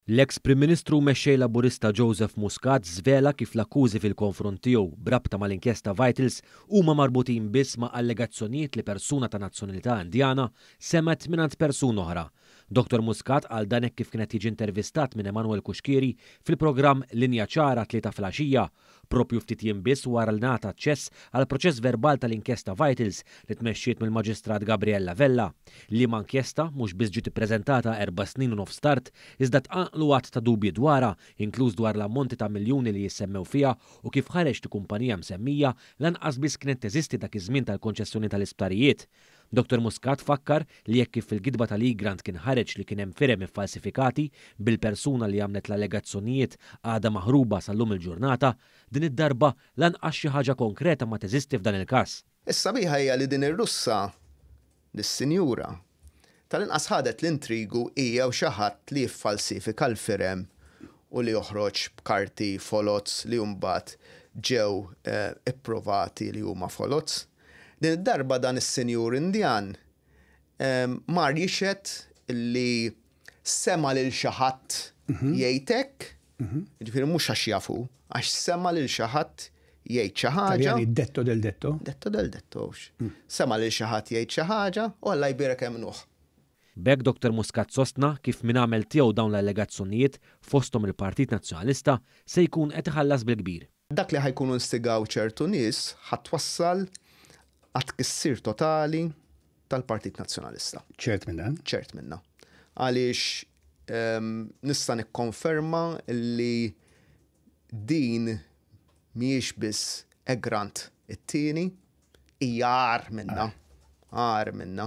L-eks Prim Ministru u Mexxej Laburista Joseph Muscat żvela kif l-akkużi fil-konfront tiegħu b'rabta mal-inkjesta Vitals huma marbutin biss ma' allegazzjonijiet li persuna ta' nazzjonalità Indjana semgħet mingħand persuna oħra. Dottor Muscat qal dan hekk kif kien qed jiġi intervistat minn Emanuel Cuschieri fil-programm Linja Ċara t-Tlieta filgħaxija, Proprju ftit jiem biss wara li ngħata aċċess għall-proċess verbal tal-inkjesta Vitals li tmexxiet mill-Maġistrat Gabriella Vella, liema inkjesta mhux biss ġiet ippreżentata erba' snin u nofs tard iżda tqanqlu għadd ta' dubji dwarha, inkluż dwar l-ammonti ta' miljuni li jissemmew fiha u kif ħareġ li kumpanija msemmija lanqas biss kienet teżisti dak iż-żmien tal-konċessjoni tal-isptarijiet. Dottor Muscat fakkar li hekk kif fil-gidba tal-Egrant kien ħareġ li kien hemm firem iffalsifikati, bil-persuna li għamlet l-allegazzjonijiet għadha maħruba sal-lum il-ġurnata, din id-darba lanqas xi ħaġa konkreta ma teżisti f'dan il-każ. Is-sabiħa hija li din ir-Russa, dis-sinjura, tal-inqas ħadet l-intrigu hija u xi ħadd li jiffalsifika l-firem u li joħroġ b'karti foloz li mbagħad ġew ippruvati li huma foloz. Din id-darba dan is-sinjur Indjan mar jixhed li sema' lil xi ħadd jgħid hekk, jiġifieri mhux għax jaf hu, għax sema' lil xi ħadd jgħid xi ħaġa. Taljani detto del detto. Detto del detto hux. Sema' lil xi ħadd jgħid xi ħaġa u Alla jbierek emmnuh. B'hekk Dottor Muscat sostna kif min għamel tiegħu dawn l-allegazzjonijiet, fosthom il-Partit Nazzjonalista, se jkun qed iħallas bil-kbir. Dak li ħa jkunu instigaw ċertu nies ħa twassal għat-tkissir totali tal-Partit Nazzjonalista. Ċert minn dan? Ċert minnha. Għaliex nista' nikkonferma li din mhijiex biss Egrant it-tieni, hija agħar minnha. Agħar minnha.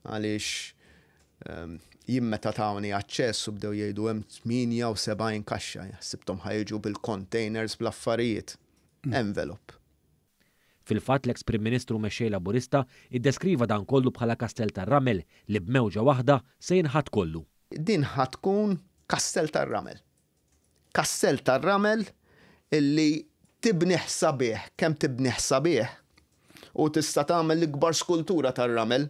Għaliex jien meta tawni aċċess u bdew jgħidu hemm 78 kaxxa, ħsibthom ħa jiġu bil-containers bl-affarijiet. Envelope. Fil-fatt l-eks Prim Ministru u Mexxej Laburista iddeskriva dan kollu bħala kastell tar-ramel li b'mewġa waħda se jinħatt kollu. Din ħa tkun kastell tar-ramel. Kastell tar-ramel illi tibnih sabiħ, kemm tibnih sabiħ u tista' tagħmel l-ikbar skultura tar-ramel.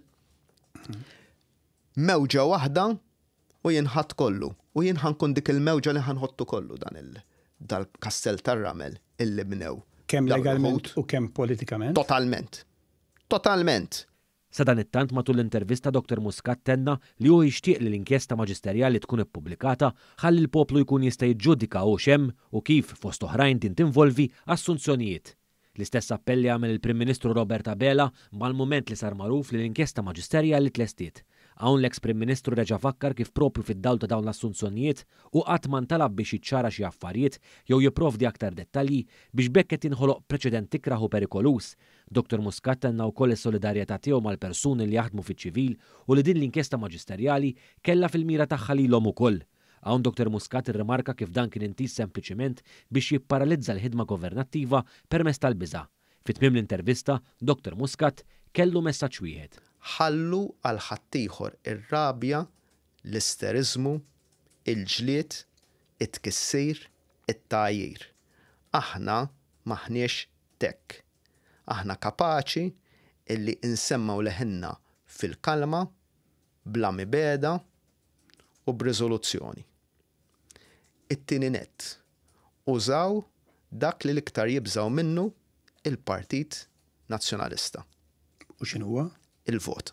Mewġa waħda u jinħatt kollu. U jien ħa nkun dik il-mewġa li ħa nħottu kollu dan il dal-kastell tar-ramel illi bnew. Kemm legalment u kemm politikament? Totalment. Totalment. Sadanittant matul l-intervista Dottor Muscat tenna li hu jixtieq li l-inkjesta maġisterjali tkun ippubblikata ħalli l-poplu jkun jista' jiġġudika hu x'hemm u kif, fost oħrajn, din tinvolvi assunzjonijiet. L-istess appell li għamel il-Prim Ministru Robert Abela mal-mument li sar magħruf li l-inkjesta maġisterjali tlestiet. Hawn l-eks Prim Ministru reġa' fakkar kif proprju fid-dawl ta' dawn l-assunzjonijiet hu qatt ma ntalab biex jiċċara xi affarjiet jew jipprovdi aktar dettalji biex b'hekk qed jinħoloq preċedent ikrah u perikoluż Dottor Muscat tenna wkoll is-solidarjetà tiegħu mal-persuni li jaħdmu fiċ-ċivil u li din l-inkjesta maġisterjali kellha fil-mira tagħha lilhom ukoll. Hawn Dottor Muscat irrimarka kif dan kien intiż sempliċiment biex jipparalizza l-ħidma governattiva permezz tal-biża'. Fi tmiem l-intervista, Dottor Muscat kellu messaġġ wieħed. Ħallu għal ħaddieħor ir-rabja, l-isteriżmu, il-ġlied, it-tkissir, it-tgħajjir. Aħna m'aħniex t'hekk. Aħna kapaċi illi insemmgħu leħinna fil-kalma, bla mibegħda u b'riżoluzzjoni. It-tieni nett, użaw dak li l-iktar jibżgħu minnu il-Partit Nazzjonalista. U x'inhuwa? Il-vot.